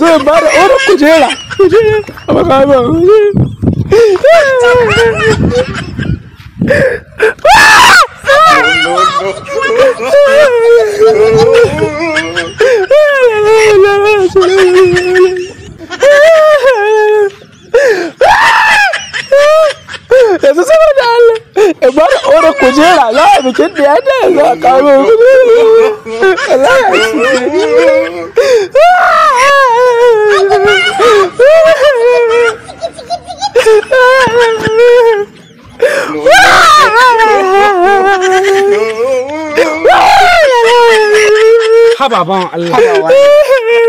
zo in ba da odar kujera. Kujera. A kawo min yanzu saboda Allah in ba da odar kujera za a bikin da ya ta yanzu a kawo min Allah ya Haba bawan Allah.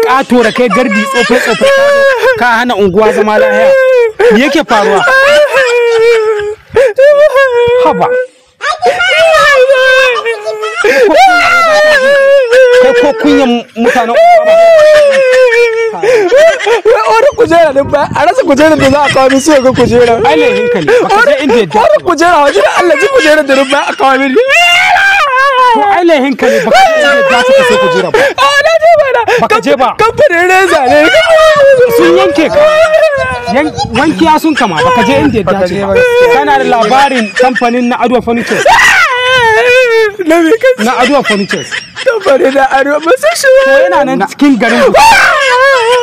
Ƙato da kai gardi tsofe tsofe ka hana unguwa zama lahiya. Me yake faruwa? Haba. Kai ko kunyan mutanen unguwa ba. Wai odar kujera din ba a rasa kujerar da za a kawo min sai ga kujera. Ai laifinka ne. Baka je inda ya dace Odar ba. kujera wajen Allah ji kujerar da ba a kawo min. To ai laifinka ne baka je inda ya dace ka sai kujera ba. A na je ba na. Baka je ba. Kamfanin reza ne. Sun yanke ka. Wankiya sun kama baka je inda ya dace ba. Kana da labarin kamfanin na Adwa Furniture. Na me kace? Na Adwa Furnitures. Kamfanin na Adwa ba san shi ba. To yana nan cikin garin.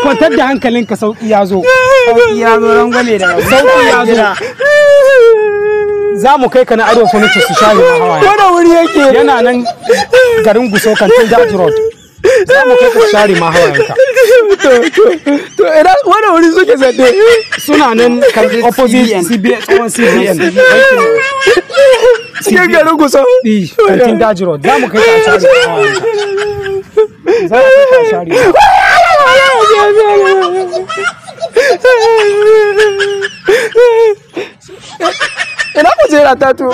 Kwantar da hankalinka, sauki ya zo. Sauki ya zo, rangwame da Sauki ya zo. Za mu kai ka na Adwa Furniture su share ma hawaye. Wani wuri yake? Yana nan garin Gusau, kantin Daji Road. Za mu kai ka su share ma hawayenka. To ina wani wuri suke zade? Suna nan kan opposite CBN. CBN, tsohon CBN. Bankin Cikin garin Gusau. Eh, kantin Daji Road. Za mu kai ka a share ma hawayenka. Za mu kai ka a share ma. Ina kujera ta to?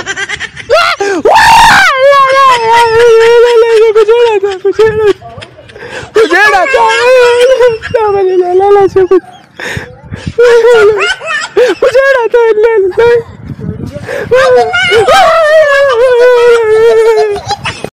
Kujera ta, kujera ta.